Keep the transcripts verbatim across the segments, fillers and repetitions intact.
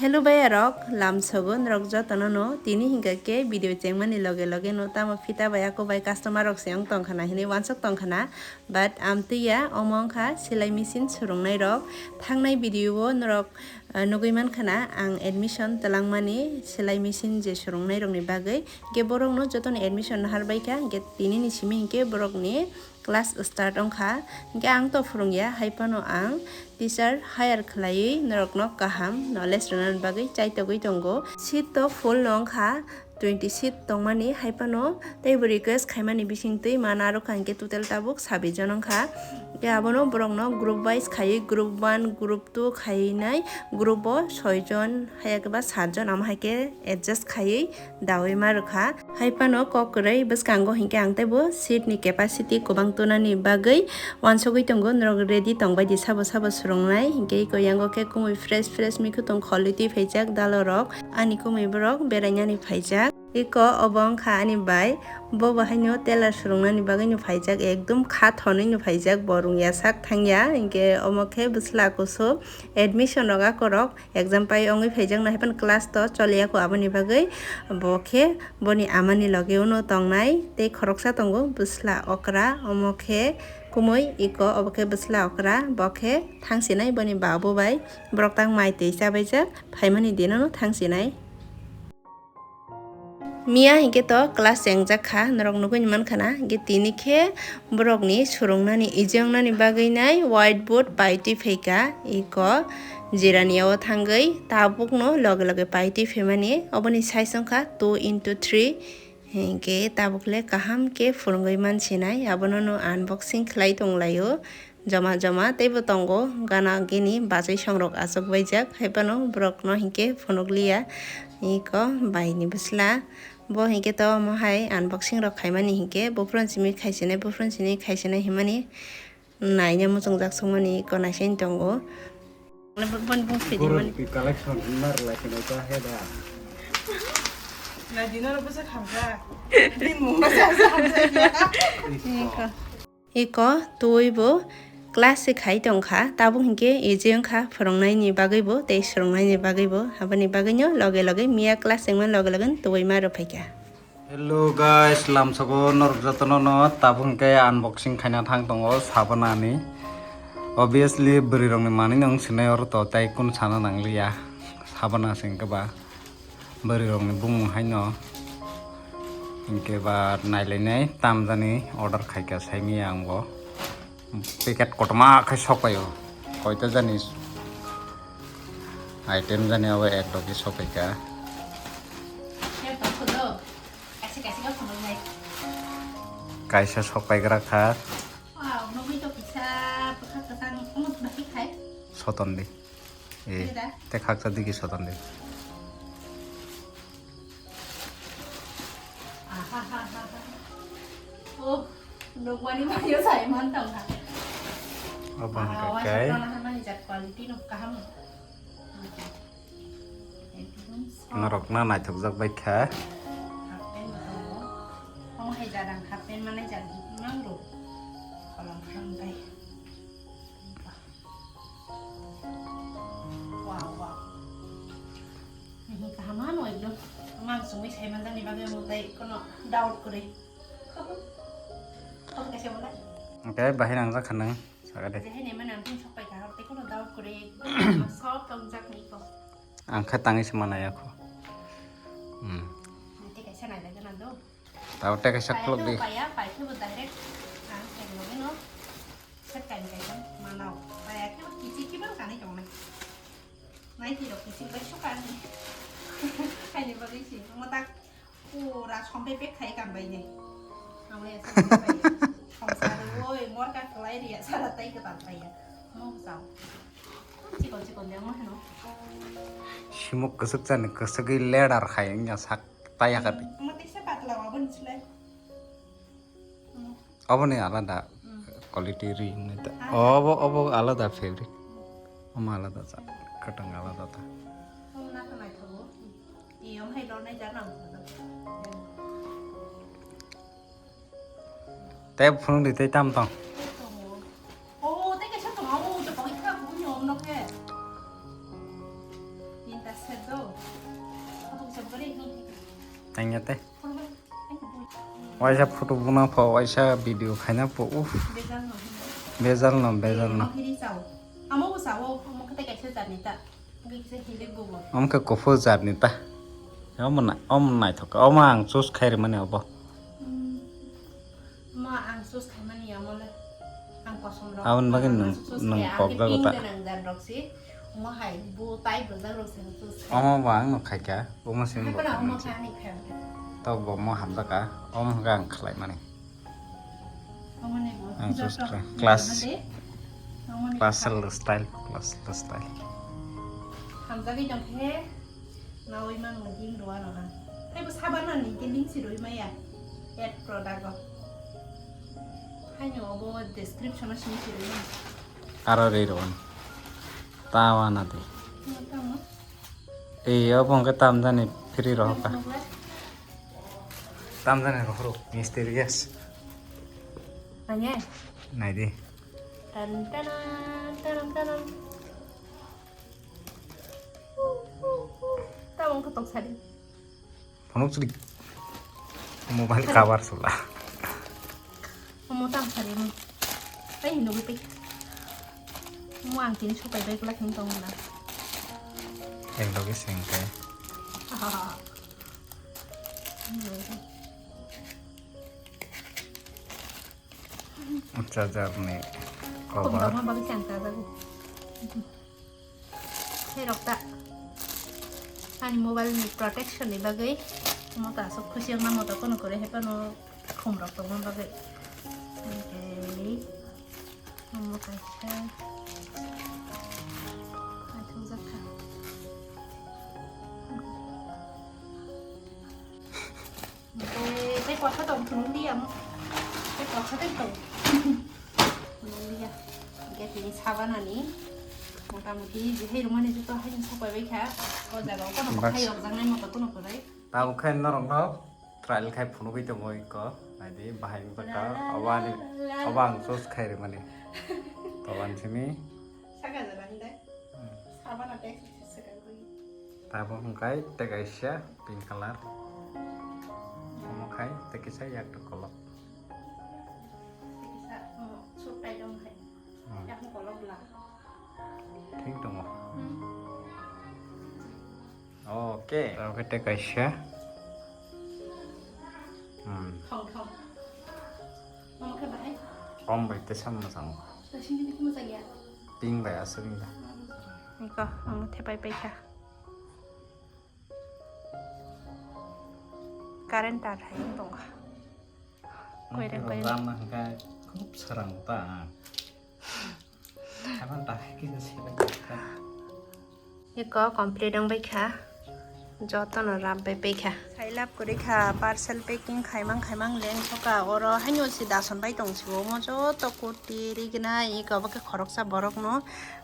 Hello bhaiya rok, lamsogo norok jotono no. Tini hinkha khe video chengmani loge loge no tamo fita bai ako bai customer rok se wng tongkha na hinwi wansuk tongkha na, but amtwi ya omo wngkha silai machine surungnai rok. Thangnai video o norok, ah, nugwi mankha na ang admission twlangmani silai machine je surungnai rokni bagwi. Hinkhe borok no jotono admission nahar baikha, hinkhe tini ni simi hinkhe borok ni class start wngkha, hinkhe ang to phwrwngya, hai phano ang teacher hire khlaiwi norokno kaham knowledge rwnani bagwi chaitogwi tongo. Seat to full no wngkha, twenty seat tongmani, hai phano teibo request khaimani bisingtwi mana rwkha hinkhe total tabuk sabbish jon wngkha. Hinkhe abono borokno group wise khaiwi group one, group two khainai, group o soi jon, hai khe ba sat jon, amo hai khe adjust khaiwi dawi ma rwkha. Hai phano kok kwrwi bwskango hinkhe ang teibo seat ni capacity kwbang tonani bagwi wansugwi tongo, norok ready tongbai di sabo sabo swrwngnai. Hinkhe iko yango khe kumui fresh fresh mikhutung kholwi twi phaijak dalo rok, ani kumui borok berainani phaijak. Iko obo wngkha ani bai, bo bo haino tailor swrwngnani bagwino phaijak, ekdum kha thonwino phaijak, bo rwngya sak thangya, hinkhe omo khe bwsla kusu admission rok akorok. Exam pai wngwi phaijakno hai phano class to choliya kho, aboni bagwi bo khe boni amani loge uno tongnai tei khoroksa tongo bwsla okra, omo khe kumui iko, obo khe bwsla okra, bo khe thangsinai boni babu bai, borok tang mai twi chabaijak, phaimani dinono thangsinai. Miya hinkhe to class chengjak kha, norok nugwi mankha na, hinkhe tini khe borokni swrwngnani easy wngnani bagwi nai whiteboard pai twi phaikha, iko jirani o thangwi tabukno loge loge pai twi phaimani. Oboni size wngkha two into three, hinkhe tabuk le kaham khe phwrwngwi mansinai, abono no unboxing khlai tonglaio. Joma joma teibo tongo, gana gini bachai songrok achukbaijak, hai phano borokno hinkhe phunukliya. Iko baini bwsla, bo hinkhe to omo hai unboxing rok khaimani hinkhe, buphuruni simi khaisinai, buphuruni simi khaisinai hinmani naina muchungjak songmani iko naisani tongo. Boni bung Guru swijimani. Pi collection mar lai kino ta he da. Na dinaro bwsa khamjak. Din mungno sa sa hamjak ya. Iko. Iko twibo class se khai tongkha, tabuk hinkhe easy wngkha phwrwngnaini bagwibo tei swrwngnaini bagwibo. Aboni bagwino loge loge miya class wngmani loge loge twi ma rwphaikha. Hello guys, lamsabo norok jotono no tabuk hinkhe unboxing khaina thang tongo Sabanani. Obviously bwrwi rokni manwi no wng sinai oro to tei kunu sana nangliya, Sabana se hinkhe ba. Bwrwi rokni bumung haino hinkhe ba nailainai tamjani order khaikha saimanya ang bo. Packet kotorma khe sokpaio. Koita jani item jani abo ek dogi sokpaikha. Kaisa sokpaigra kha. Soton di. Eh, tei khaksa digi soton di. Oh, nukmani mario sai man tong kha. Obo hwnkha khe. Quality no kaham. Norok na naithokjak bai kha. Half pant bo tongo. Omo hai jadang half pant manai jadang nang ro. Kolom khe bai. Wow, wow. Kaham ano ekdom. Mang sumui sai manjani bagwi omo tai kono doubt kwrwi. Oke, bahai nangjak kha nang, saka de. Jehai ne manang tin sok pai kaham, tei kono doubt kwrwi ekdom soft tongjak ni ko. Ang kha tangwi se manaya kho. Hmm. Tei kaisa nai lai gana do. Tao tei kaisa khuluk di. Paya, pai khe bo direct ang thai logi no. Set kain kaisa manao. Paya khe bo kichi kiban kanai tongnai. Nai ti rok kichi bai suka ni. Kaini bagwi si. Mo tak pura sompe pek khai kan bai ne. Ang ya sa bai. Songsar oi mor ka khlai ri ya sara tai ka tai ya. Mo sao. Chikon chikon de mo heno. Simuk kwswk chani kwswgwi ledar khai wngya sak taya kati. Mo tisa patla wa bon chulai. Obo ni alada quality ri hinwi ta. Obo, obo alada fabric. Omo alada cha, kwtang alada ta. Omo na kha naithogo. Iyom hai lornai jana. Tei phunukdi tei tam tong. Oh, tei kaisa tongo, oh, to koi kha, bui om no khe. Tinta Tanya teh. Waisa photo buna pho, waisa video khaina pho. Uff. Bejal no, bejal no. Amo bo sao, amo kata kaisa jani ta. Omo khe kuphur jat ni ta. Omo nai-, omo naithok. Omo ang choose khai rwmani obo. Hmm. Omo ang choose khaimani omo le. Ang kosom rok. Aboni bagwi nwng, choose nwng khe, ang khe kokjago ta. Pink gwnang jat rok se. Omo hai bo type rwjak rok se choose khai. Omo bo ang no khaikha. Omo simi bo. Hai pala omo khaimani. Kha ani khaimani. Tok bo omo hamjakha. Omo hwnkhe ang khlaimani. Ang just class, class style, class style. Hamjagwi tongkhe nawi mangno ding rw ano ang. Tei bo saban ani khe ning si rwi maya. Ad product o. Haino obo description o simi si rwi maya. Aro rwi rw ano. Tawa na de. Tamo? Ei, obo hwnkhe tamjani free rohorkha. Tamjani rohorok, mysterious. Nanya? Naidi. Tan, tanan, tanan, tanan. Tamo wngkha tong sadi. Phunuk chwli. Mobile cover sula. Omo tang sari mo. Ai, nugui pai. Mo ang tini sopai bai glak ni tong na. Ek loge sengkai. Aha. Charger ni cover. Tong tong bagwi sengkai bagwi. Hai rok ta ani mobile ni protection ni bagwi mo ta aswk khusi wngma mo ta kono kore hai phano khum rok tongma bagwi. Hwnkhe omo kaisa naithokjak kha. Tei, tei kotha tong phunuk di amo. Tei kotha tei tong. Phunuk di ya. Hingke tini sabanani motamuti jehai rwmani joto haino sopai bai kha. O jaga o kono bak hai rok jaknai moto kono kwrwi. Tabuk khe norok no trial khai phunugwi tongo iko. Naidi bahai wngkha ta. La, la, obo ani, la, la. Obo ang choose khai rwmani. Toban simi. Saka jala hindai. Hmm. Sabana text message swkang twi. Tabuk hwnkhe tei kaisa pink colour. Omo khai tei kisa yak to kolok. Tei kisa, oh, suk tai dong hai. Hmm. Yak kolok bla. Thik tongo. Hmm. Okay, okay, tei kaisa. Hmm. Thong, thong. Mama khe bahai? Om bai tei sam mwchang. Tei sini khe mwchang ya? Pink bai aswk wngya. Niko, ang thepai pai kha. Current tar hai tongo. Koireng, koireng. Rama hwnkhe khub sarang ta. Eko complete wng bai kha. Joto no rap bai pai kha. Sai lab kwrwi kha, parcel packing khaimang khaimang leng thoka. Oro haino se dason bai tong se omo joto kurti rignai, eko obo khe khoroksa borok no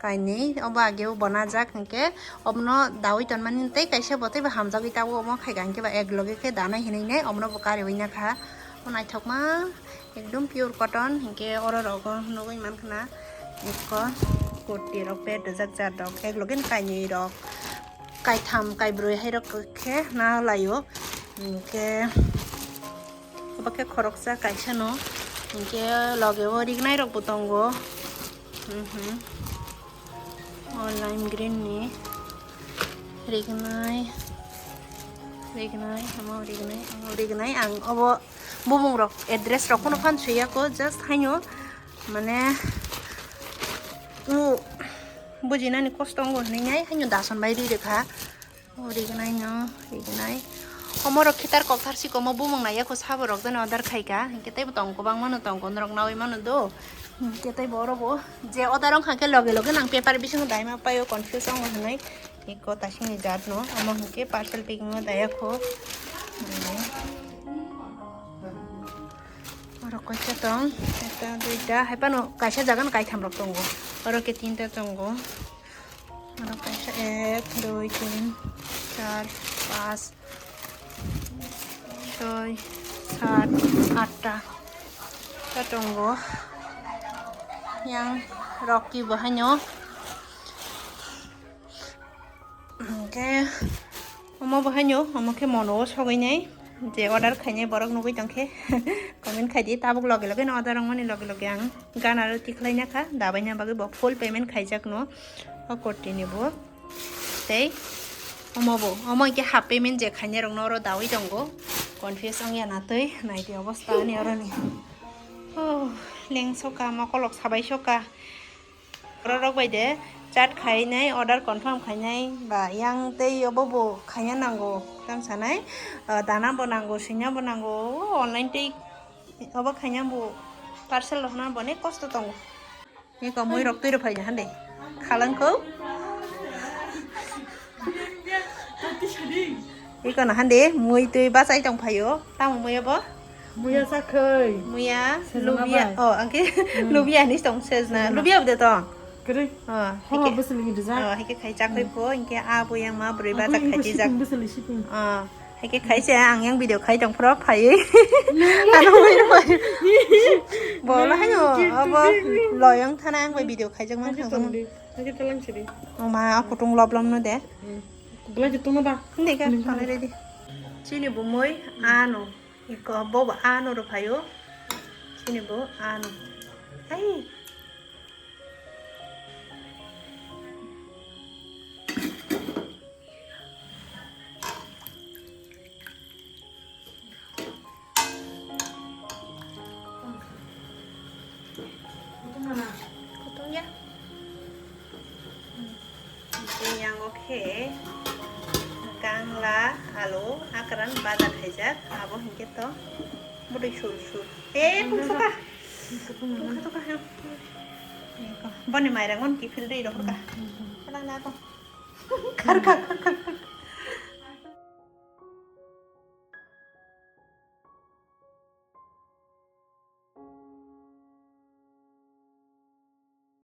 kainwi obo age o bona jak hinkhe obono dawi tonmani tei kaisa bo teibo hamjagwi tabuk omo khai kha hinkhe ba ek loge khe danai hinwi nai omono bo kariwi nakha. O naithokma. Ekdom pure cotton, hinkhe oro rogo nugwi mankha na, ekko kurti rok pet rijak jar rok, ek loge ni kainwi rok, kaitham, kaibrwi hai rok khe na laio, hinkhe obo khe khoroksa kaisa no, hinkhe loge o rignai rok bo tongo, mhm. O lime green ni rignai, rignai, omo rignai, omo rignai. Ang obo bumung rok address rok phano phan sui ya kho, just haino mane u bujinani kosto wngo hinwi nai haino dason bai ri rwkha. O rignai no, rignai. Omo rok khitar kokthar si komo bumung nai ya kho sabo rok jani order khai kha. Hinkhe teibo tong kwbangma no tongo norok naui mano do. Hinkhe teibo oro bo je order wngkha khe loge loge nang paper bisingo daima paio confuse wngo hinwi. Eko tasingni jat no, omo hinkhe parcel packing o daya kho. Oro kaisa tong, ekta, duita, hai phano kaisa jaga no kaitham rok tongo. Oro khe tinta tongo. Oro kaisa ek, dui, tin, char, pas, soi, sat, atta. Ta tongo. Yang rok kibo haino. Hwnkhe omo bo haino, omo khe mono o sogwi nai, je order khainai borok nugwi tongkhe comment khaidi, tabuk loge loge no order wngmani loge loge ang gana ro tikhlai nakha, dabaina bagwi bo full payment khaijak no o kurti ni bo. Tei omo bo, omo hwnkhe half payment je khainai rok no oro dawi tongo, confuse wngya na twi naidi obosta ani oro ni. Oh, lengsoka mokolok sabai soka. Borok rok bai de chat khainai, order confirm khainai ba yang tei obo bo khaina nango, tamo sanai, ah, dana bo nango, swinya bo nango, o online tei obo khaina bo parcel rok hwnna bo onek kosto tongo. Eko mui rok twi rw phaina hande khalangkho. Eko na hande mui twi bachai tong phaio, tamo mui obo? Muya sakhai. Muya, sejna lubia. Bai. Oh, angke lubia ni tong sejna. Sejna. Lubia bde tong. Kere. Oh, horo hike. Bwswlwini rijak. Oh, hike khai chakhai pho, hingke a bo yang ma bwrwi bajak khai tijak. Siping bwswlwi siping. Oh, hike khai se ang yang video khai tong phro phai. Ano mai rw phai. Bo la hayo, abo loyang thana ang bai video khai jak man khang. Hake talang sidi. Oh ma, a kutung lob lom no de. Belai je tongma ba. Hindi ka, tonai ready. Chini bo moi ano. Iko bo bo ano rw phaio. Chini bo ano. Ai. Kutung ya. Hingke yang o khe kangla, alu, akran baja khaijak, abo hingke to bwdwi sur sur. Eh, tungsa ka. Tungsa to ka, ha. Boni mairang on kiphil dei rohor ka. Kanang na to. Khar ka, khar ka, khar ka.